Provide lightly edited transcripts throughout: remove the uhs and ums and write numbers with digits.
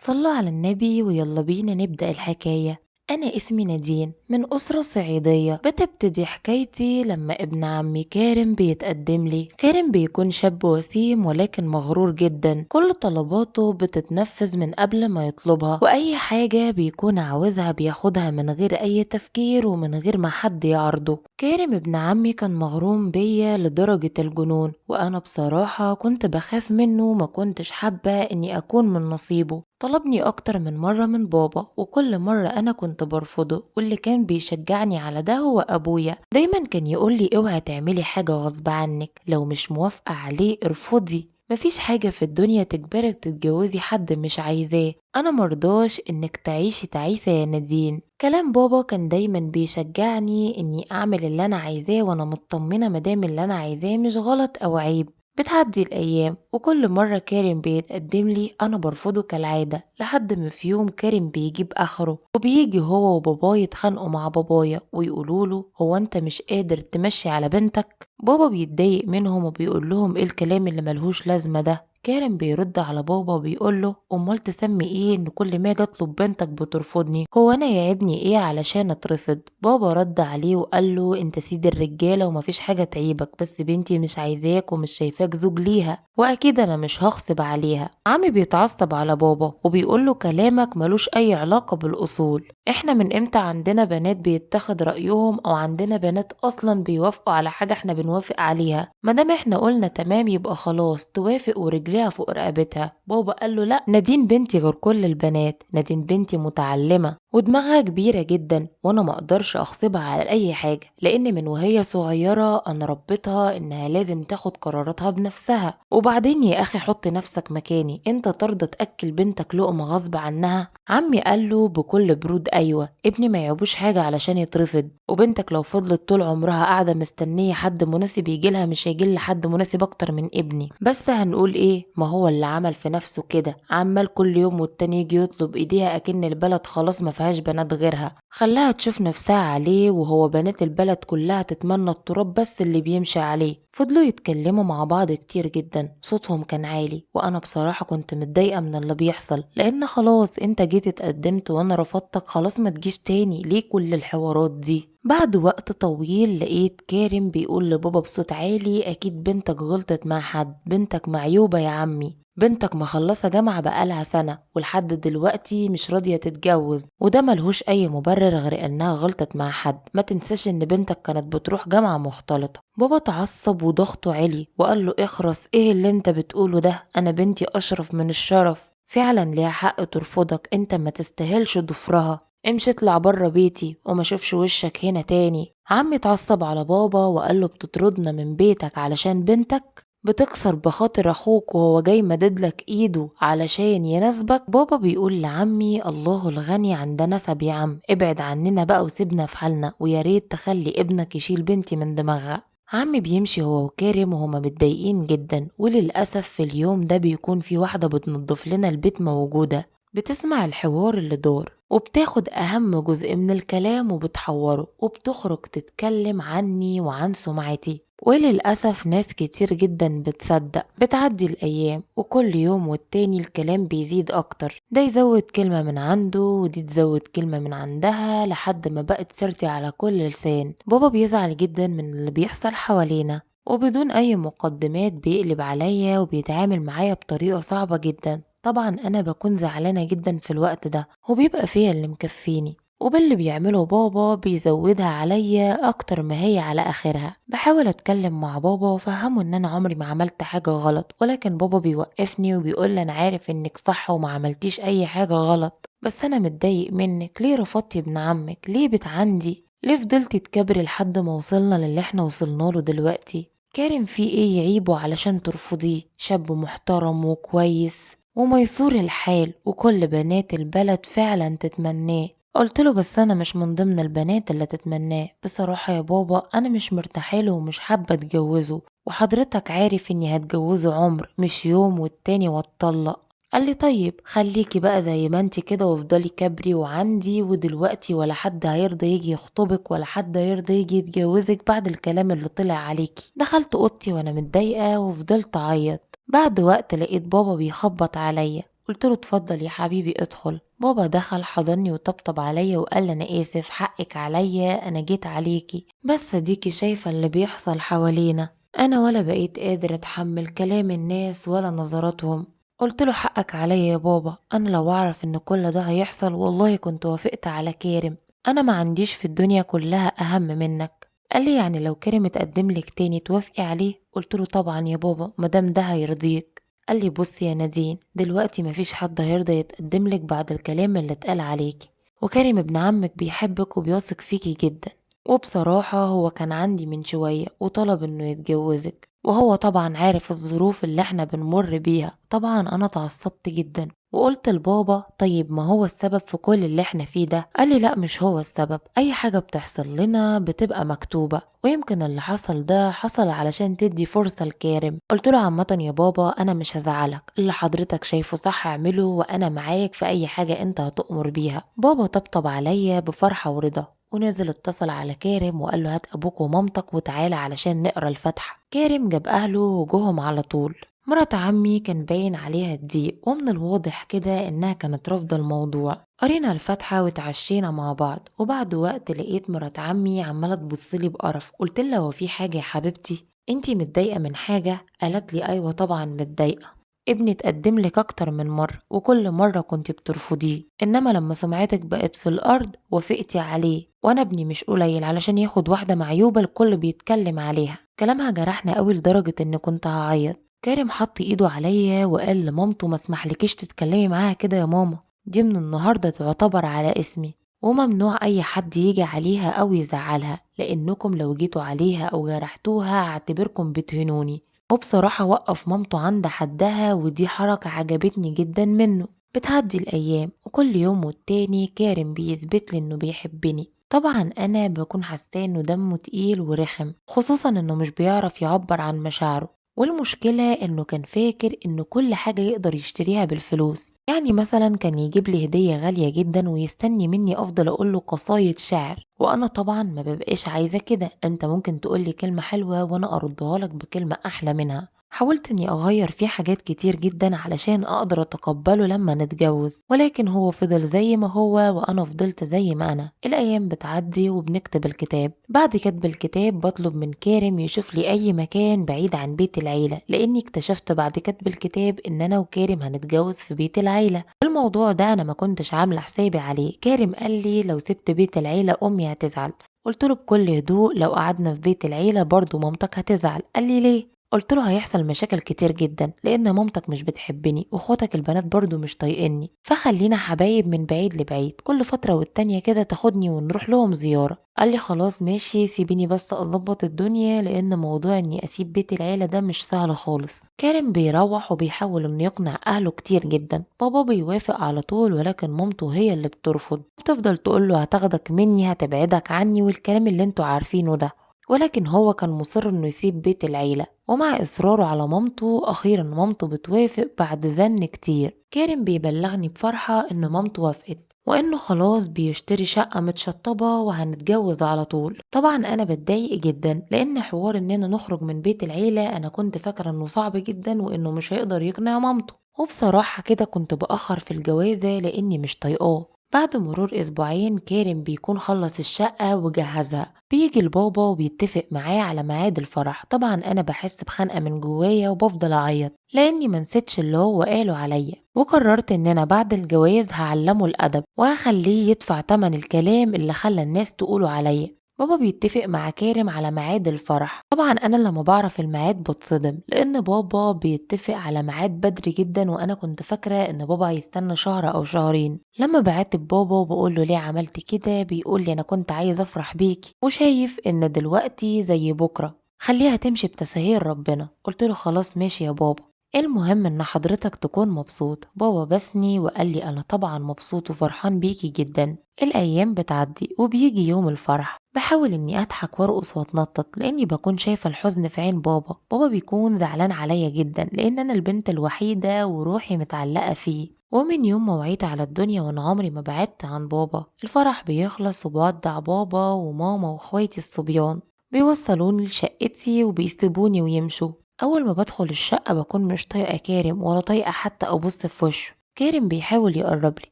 صلوا على النبي ويلا بينا نبدأ الحكاية. أنا اسمي نادين من أسرة صعيدية. بتبتدي حكايتي لما ابن عمي كارم بيتقدم لي. كارم بيكون شاب وسيم ولكن مغرور جدا، كل طلباته بتتنفذ من قبل ما يطلبها، وأي حاجة بيكون عاوزها بياخدها من غير أي تفكير ومن غير ما حد يعرضه. كارم ابن عمي كان مغروم بيا لدرجة الجنون، وأنا بصراحة كنت بخاف منه وما كنتش حابة إني أكون من نصيبه. طلبني أكتر من مرة من بابا، وكل مرة أنا كنت برفضه، واللي كان بيشجعني على ده هو أبويا. دايما كان يقولي اوعي تعملي حاجة غصب عنك، لو مش موافقة عليه ارفضي، مفيش حاجة في الدنيا تجبرك تتجوزي حد مش عايزاه، أنا مرضاش إنك تعيشي تعيسة يا نادين. كلام بابا كان دايما بيشجعني إني أعمل اللي أنا عايزاه وأنا مطمنة مادام اللي أنا عايزاه مش غلط أو عيب. بتعدي الأيام وكل مرة كارم بيتقدم لي أنا برفضه كالعادة، لحد ما في يوم كارم بيجيب آخره وبيجي هو وباباه يتخانقوا مع بابايا ويقولوا له هو أنت مش قادر تمشي على بنتك؟ بابا بيتضايق منهم وبيقول لهم إيه الكلام اللي ملهوش لازمة ده. كارم بيرد على بابا وبيقول له امال تسمي ايه ان كل ما اجي اطلب بنتك بترفضني؟ هو انا يعيبني ايه علشان اترفض؟ بابا رد عليه وقال له انت سيد الرجاله ومفيش حاجه تعيبك، بس بنتي مش عايزاك ومش شايفاك زوج ليها، واكيد انا مش هغصب عليها. عمي بيتعصب على بابا وبيقول له كلامك ملوش اي علاقه بالاصول، احنا من امتى عندنا بنات بيتاخد رايهم او عندنا بنات اصلا بيوافقوا على حاجه احنا بنوافق عليها؟ مادام احنا قلنا تمام يبقى خلاص توافق ورجليها فوق رقبتها. بابا قال له لا، نادين بنتي غير كل البنات، نادين بنتي متعلمة ودماغها كبيرة جدا، وانا ما اقدرش اغصبها على اي حاجة، لان من وهي صغيرة انا ربيتها انها لازم تاخد قراراتها بنفسها. وبعدين يا اخي حط نفسك مكاني، انت ترضى تاكل بنتك لقمة غصب عنها؟ عمي قال له بكل برود ايوه، ابني ما يعيبوش حاجة علشان يترفض، وبنتك لو فضلت طول عمرها قاعدة مستنية حد مناسب يجيلها مش هيجي حد مناسب اكتر من ابني. بس هنقول ايه، ما هو اللي عمل في نفسه كده، عمال كل يوم والتاني يجي يطلب ايديها اكن البلد خلاص ما فيهاش بنات غيرها، خلاها تشوف نفسها عليه، وهو بنات البلد كلها تتمنى التراب بس اللي بيمشي عليه. فضلوا يتكلموا مع بعض كتير جدا، صوتهم كان عالي، وانا بصراحة كنت متضايقة من اللي بيحصل، لان خلاص انت جيت اتقدمت وانا رفضتك، خلاص ما تجيش تاني، ليه كل الحوارات دي؟ بعد وقت طويل لقيت كارم بيقول لبابا بصوت عالي اكيد بنتك غلطت مع حد، بنتك معيوبة يا عمي، بنتك مخلصة جامعة بقالها سنة ولحد دلوقتي مش راضية تتجوز، وده ملهوش أي مبرر غير إنها غلطت مع حد، ما تنساش إن بنتك كانت بتروح جامعة مختلطة. بابا تعصب وضغطه عالي وقال له اخرس، إيه اللي أنت بتقوله ده؟ أنا بنتي أشرف من الشرف، فعلا ليها حق ترفضك، أنت ما تستاهلش ضفرها، امشي اطلع بره بيتي وما شوفش وشك هنا تاني. عمي اتعصب على بابا وقال له بتطردنا من بيتك علشان بنتك؟ بتكسر بخاطر اخوك وهو جاي مددلك ايده علشان يناسبك؟ بابا بيقول لعمي الله الغني عندنا نسب يا عم، ابعد عننا بقى وسيبنا في حالنا، ويا ريت تخلي ابنك يشيل بنتي من دماغها. عمي بيمشي هو وكارم وهما متضايقين جدا، وللأسف في اليوم ده بيكون في واحدة بتنظف لنا البيت موجودة، بتسمع الحوار اللي دار وبتاخد أهم جزء من الكلام وبتحوره وبتخرج تتكلم عني وعن سمعتي، وللأسف ناس كتير جدا بتصدق. بتعدي الأيام وكل يوم والتاني الكلام بيزيد أكتر، ده يزود كلمة من عنده ودي تزود كلمة من عندها، لحد ما بقت سيرتي على كل لسان. بابا بيزعل جدا من اللي بيحصل حوالينا، وبدون أي مقدمات بيقلب عليا وبيتعامل معايا بطريقة صعبة جدا. طبعا أنا بكون زعلانة جدا في الوقت ده، وبيبقى فيا اللي مكفيني، وباللي بيعمله بابا بيزودها عليا أكتر ما هي على آخرها. بحاول أتكلم مع بابا وأفهمه إن أنا عمري ما عملت حاجة غلط، ولكن بابا بيوقفني وبيقول أنا عارف إنك صح وما عملتيش أي حاجة غلط، بس أنا متضايق منك، ليه رفضتي ابن عمك؟ ليه بتعندي؟ ليه فضلتي تكبري لحد ما وصلنا للي احنا وصلنا له دلوقتي؟ كارم فيه إيه يعيبه علشان ترفضيه؟ شاب محترم وكويس وميسور الحال وكل بنات البلد فعلا تتمناه. قلت له بس انا مش من ضمن البنات اللي تتمناه، بصراحة يا بابا انا مش مرتاحه له ومش حابة اتجوزه، وحضرتك عارف اني هتجوزه عمر مش يوم والتاني واتطلق. قال لي طيب خليكي بقى زي ما انتي كده وافضلي كبري وعندي، ودلوقتي ولا حد هيرضى يجي يخطبك ولا حد هيرضى يجي يتجوزك بعد الكلام اللي طلع عليكي. دخلت اوضتي وانا متضايقة وفضلت اعيط. بعد وقت لقيت بابا بيخبط عليا، قلت له اتفضل يا حبيبي ادخل. بابا دخل حضني وطبطب عليا وقال انا اسف، حقك عليا، انا جيت عليكي، بس ديكي شايفة اللي بيحصل حوالينا، انا ولا بقيت قادر اتحمل كلام الناس ولا نظراتهم. قلت له حقك عليا يا بابا، انا لو اعرف ان كل ده هيحصل والله كنت وافقت على كارم، انا ما عنديش في الدنيا كلها اهم منك. قال لي يعني لو كارم اتقدم لك تاني توافقي عليه؟ قلت له طبعا يا بابا مادام ده هيرضيك. قال لي بصي يا نادين، دلوقتي مفيش حد هيرضى يتقدم لك بعد الكلام اللي اتقال عليكي، وكريم ابن عمك بيحبك وبيثق فيكي جدا، وبصراحة هو كان عندي من شوية وطلب انه يتجوزك، وهو طبعا عارف الظروف اللي احنا بنمر بيها. طبعا انا اتعصبت جدا وقلت لبابا طيب ما هو السبب في كل اللي احنا فيه ده؟ قال لي لا مش هو السبب، اي حاجة بتحصل لنا بتبقى مكتوبة، ويمكن اللي حصل ده حصل علشان تدي فرصة لكارم. قلت له عامة يا بابا انا مش هزعلك، اللي حضرتك شايفه صح اعمله، وانا معاك في اي حاجة انت هتؤمر بيها. بابا طبطب عليا بفرحة ورضا، ونزل اتصل على كارم وقال له هات ابوك ومامتك وتعالى علشان نقرا الفاتحة. كارم جاب اهله وجوهم على طول. مرات عمي كان باين عليها الضيق، ومن الواضح كده انها كانت رافضه الموضوع. قرينا الفاتحة وتعشينا مع بعض، وبعد وقت لقيت مرات عمي عماله تبصلي بقرف. قلت لها هو في حاجة يا حبيبتي؟ انتي متضايقة من حاجة؟ قالت لي ايوه طبعا متضايقة، ابني اتقدم لك اكتر من مرة وكل مرة كنت بترفضيه، انما لما سمعتك بقت في الارض وافقتي عليه، وانا ابني مش قليل علشان ياخد واحدة معيوبه الكل بيتكلم عليها. كلامها جرحنا قوي لدرجة ان كنت هعيط. كارم حط ايده عليا وقال لمامته ما اسمحلكيش تتكلمي معاها كده يا ماما، دي من النهارده تعتبر على اسمي، وممنوع اي حد يجي عليها او يزعلها، لانكم لو جيتوا عليها او جرحتوها هعتبركم بتهنوني. وبصراحة وقف مامته عند حدها، ودي حركة عجبتني جدا منه. بتعدي الأيام وكل يوم والتاني كارم بيثبت لي إنه بيحبني. طبعا أنا بكون حاسة إنه دمه تقيل ورخم، خصوصا إنه مش بيعرف يعبر عن مشاعره، والمشكلة إنه كان فاكر إنه كل حاجة يقدر يشتريها بالفلوس. يعني مثلا كان يجيب لي هدية غالية جدا ويستني مني أفضل أقوله قصايد شعر، وأنا طبعا ما ببقاش عايزة كده، أنت ممكن تقولي كلمة حلوة وأنا أردها لك بكلمة أحلى منها. حاولت اني اغير فيه حاجات كتير جدا علشان اقدر اتقبله لما نتجوز، ولكن هو فضل زي ما هو وانا فضلت زي ما انا. الايام بتعدي وبنكتب الكتاب. بعد كتب الكتاب بطلب من كارم يشوف لي اي مكان بعيد عن بيت العيلة، لاني اكتشفت بعد كتب الكتاب ان انا وكارم هنتجوز في بيت العيلة. الموضوع ده انا ما كنتش عامله حسابي عليه. كارم قال لي لو سبت بيت العيلة امي هتزعل. قلت له بكل هدوء لو قعدنا في بيت العيلة برضو مامتك هتزعل. قال لي ليه؟ قلت له هيحصل مشاكل كتير جدا، لان مامتك مش بتحبني واخواتك البنات برضو مش طايقني، فخلينا حبايب من بعيد لبعيد، كل فترة والتانية كده تاخدني ونروح لهم زيارة. قال لي خلاص ماشي، سيبيني بس اظبط الدنيا، لان موضوع اني اسيب بيت العيلة ده مش سهل خالص. كارم بيروح وبيحاول انه يقنع اهله كتير جدا. بابا بيوافق على طول، ولكن مامته هي اللي بترفض، بتفضل تقول له هتاخدك مني، هتبعدك عني، والكلام اللي انتوا عارفينه ده. ولكن هو كان مصر انه يسيب بيت العيلة، ومع اصراره على مامته اخيرا مامته بتوافق بعد زن كتير. كارم بيبلغني بفرحة ان مامته وافقت، وانه خلاص بيشتري شقة متشطبة وهنتجوز على طول. طبعا انا بتضايق جدا، لان حوار اننا نخرج من بيت العيلة انا كنت فاكرة انه صعب جدا وانه مش هيقدر يقنع مامته، وبصراحة كده كنت بأخر في الجوازة لاني مش طايقاه. بعد مرور أسبوعين كارم بيكون خلص الشقة وجهزها، بيجي البابا وبيتفق معاه على ميعاد الفرح. طبعا أنا بحس بخنقة من جوايا وبفضل أعيط لأني منسيتش اللي هو قاله عليا، وقررت إن أنا بعد الجواز هعلمه الأدب وهخليه يدفع تمن الكلام اللي خلى الناس تقوله عليا. بابا بيتفق مع كارم على ميعاد الفرح. طبعا انا لما بعرف الميعاد بتصدم، لان بابا بيتفق على ميعاد بدري جدا، وانا كنت فاكره ان بابا هيستنى شهر او شهرين. لما بعاتب بابا وبقول له ليه عملت كده، بيقول لي انا كنت عايز افرح بيكي وشايف ان دلوقتي زي بكره، خليها تمشي بتسهيل ربنا. قلت له خلاص ماشي يا بابا، المهم ان حضرتك تكون مبسوط. بابا بسني وقال لي انا طبعا مبسوط وفرحان بيكي جدا. الايام بتعدي وبيجي يوم الفرح. بحاول اني اضحك وارقص واتنطط لاني بكون شايفه الحزن في عين بابا. بابا بيكون زعلان عليا جدا لان انا البنت الوحيدة وروحي متعلقه فيه، ومن يوم ما وعيت على الدنيا وانا عمري ما بعدت عن بابا. الفرح بيخلص وبودع بابا وماما واخواتي الصبيان، بيوصلوني لشقتي وبيسيبوني ويمشوا. اول ما بدخل الشقة بكون مش طايقة كارم ولا طايقة حتى ابص في وشه. كارم بيحاول يقرب لي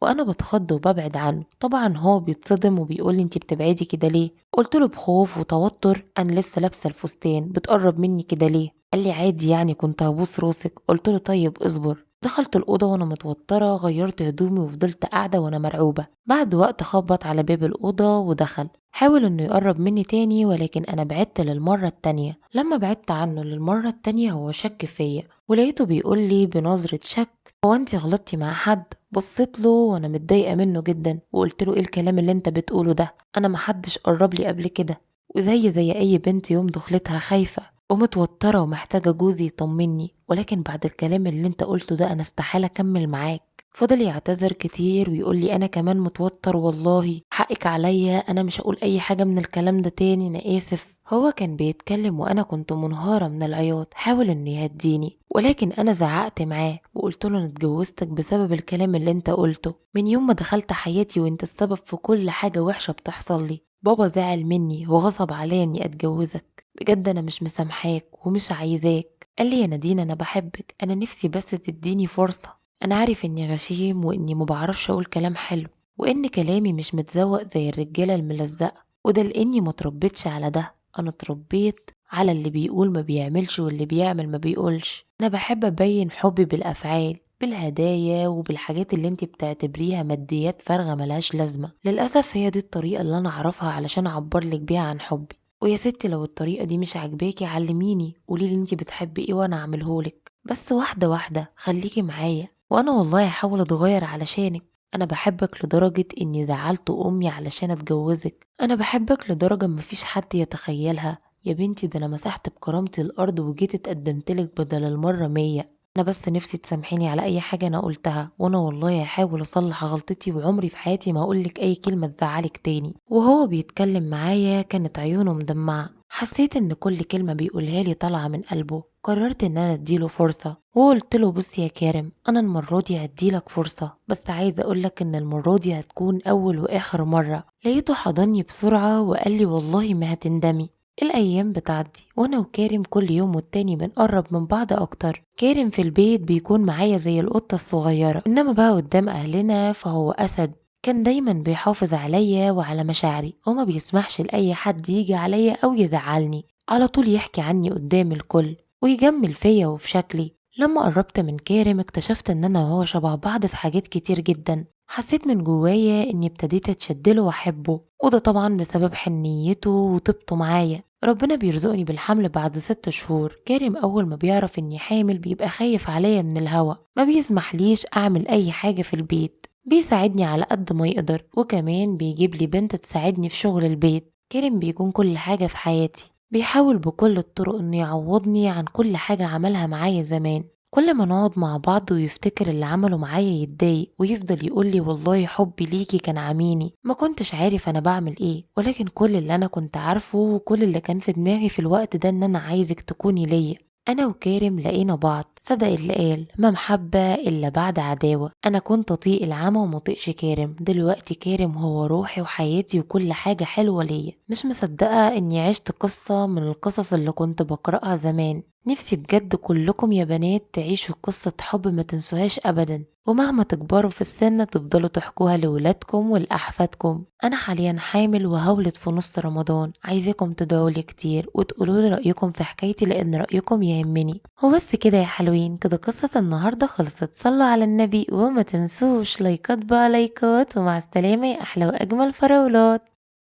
وانا بتخض وببعد عنه. طبعا هو بيتصدم وبيقول لي انتي بتبعدي كده ليه؟ قلت له بخوف وتوتر انا لسه لابسه الفستان، بتقرب مني كده ليه؟ قال لي عادي يعني كنت هبوس راسك. قلت له طيب اصبر. دخلت الأوضة وأنا متوترة، غيرت هدومي وفضلت قاعدة وأنا مرعوبة. بعد وقت خبط على باب الأوضة ودخل، حاول إنه يقرب مني تاني ولكن أنا بعدت للمرة التانية. لما بعدت عنه للمرة التانية هو شك فيا، ولقيته بيقول لي بنظرة شك هو أنتي غلطتي مع حد؟ بصيت له وأنا متضايقة منه جدا وقلت له إيه الكلام اللي أنت بتقوله ده؟ أنا محدش قرب لي قبل كده، وزي زي أي بنت يوم دخلتها خايفة ومتوترة ومحتاجة جوزي يطمني، ولكن بعد الكلام اللي انت قلته ده انا استحالة اكمل معاك. فضل يعتذر كتير ويقول لي انا كمان متوتر والله، حقك عليا، انا مش هقول اي حاجة من الكلام ده تاني، انا اسف. هو كان بيتكلم وانا كنت منهارة من العياط، حاول انه يهديني ولكن انا زعقت معاه وقلت له انا اتجوزتك بسبب الكلام اللي انت قلته، من يوم ما دخلت حياتي وانت السبب في كل حاجة وحشة بتحصل لي. بابا زعل مني وغصب عليا اني اتجوزك، بجد انا مش مسامحاك ومش عايزاك. قال لي يا نادين انا بحبك، انا نفسي بس تديني فرصة، انا عارف اني غشيم واني ما بعرفش اقول كلام حلو وان كلامي مش متزوق زي الرجالة الملزقة، وده لاني ما تربيتش على ده، انا اتربيت على اللي بيقول ما بيعملش واللي بيعمل ما بيقولش. انا بحب ابين حبي بالافعال، بالهدايا وبالحاجات اللي انت بتعتبريها ماديات فارغة ملهاش لازمة. للأسف هي دي الطريقة اللي انا اعرفها علشان اعبر لك بيها عن حبي، ويا ستي لو الطريقة دي مش عاجباكي علميني، قولي لي انت بتحبي ايه وانا اعملهولك، بس واحدة واحدة خليكي معايا وانا والله هحاول اتغير علشانك. انا بحبك لدرجة اني زعلت امي علشان اتجوزك، انا بحبك لدرجة مفيش حد يتخيلها يا بنتي، ده انا مسحت بكرامتي الارض وجيت اتقدمتلك بدل المرة 100. انا بس نفسي تسامحيني على اي حاجة انا قلتها، وانا والله هحاول اصلح غلطتي وعمري في حياتي ما اقولك اي كلمة تزعلك تاني. وهو بيتكلم معايا كانت عيونه مدمعة، حسيت ان كل كلمة بيقولها لي طالعة من قلبه. قررت ان انا اديله فرصة وقلت له بص يا كارم، انا المرة دي هديلك فرصة، بس عايزة اقولك ان المرة دي هتكون اول واخر مرة. لقيته حضني بسرعة وقال لي والله ما هتندمي. الأيام بتعدي وأنا وكارم كل يوم والتاني بنقرب من بعض أكتر. كارم في البيت بيكون معايا زي القطة الصغيرة، إنما بقى قدام أهلنا فهو أسد. كان دايما بيحافظ عليا وعلى مشاعري وما بيسمحش لأي حد يجي عليا أو يزعلني، على طول يحكي عني قدام الكل ويجمل فيا وفي شكلي. لما قربت من كارم اكتشفت إن أنا وهو شبه بعض في حاجات كتير جدا. حسيت من جوايا إني ابتديت أتشدله وأحبه، وده طبعا بسبب حنيته وطيبته معايا. ربنا بيرزقني بالحمل بعد 6 شهور. كارم أول ما بيعرف إني حامل بيبقى خايف عليا من الهوا، ما بيسمحليش أعمل أي حاجة في البيت، بيساعدني على قد ما يقدر، وكمان بيجيب لي بنت تساعدني في شغل البيت. كارم بيكون كل حاجة في حياتي، بيحاول بكل الطرق إنه يعوضني عن كل حاجة عملها معايا زمان. كل ما نقعد مع بعض ويفتكر اللي عمله معايا يتضايق ويفضل يقول لي والله حبي ليكي كان عميني، ما كنتش عارف انا بعمل ايه، ولكن كل اللي انا كنت عارفه وكل اللي كان في دماغي في الوقت ده ان انا عايزك تكوني ليا. انا وكارم لقينا بعض، صدق اللي قال ما محبة الا بعد عداوة. انا كنت اطيق العمى وما اطيقش كارم، دلوقتي كارم هو روحي وحياتي وكل حاجة حلوة ليا. مش مصدقة اني عشت قصة من القصص اللي كنت بقرأها زمان. نفسي بجد كلكم يا بنات تعيشوا قصة حب ما تنسوهاش أبدا، ومهما تكبروا في السن تفضلوا تحكوها لولادكم ولأحفادكم. أنا حاليا حامل وهولد في نص رمضان، عايزاكم تدعوا لي كتير وتقولوا لي رأيكم في حكايتي لأن رأيكم يهمني. وبس كده يا حلوين، كده قصة النهاردة خلصت. صلوا على النبي وما تنسوش لايكات بقى لايكات، ومع السلامة يا أحلى وأجمل فراولات.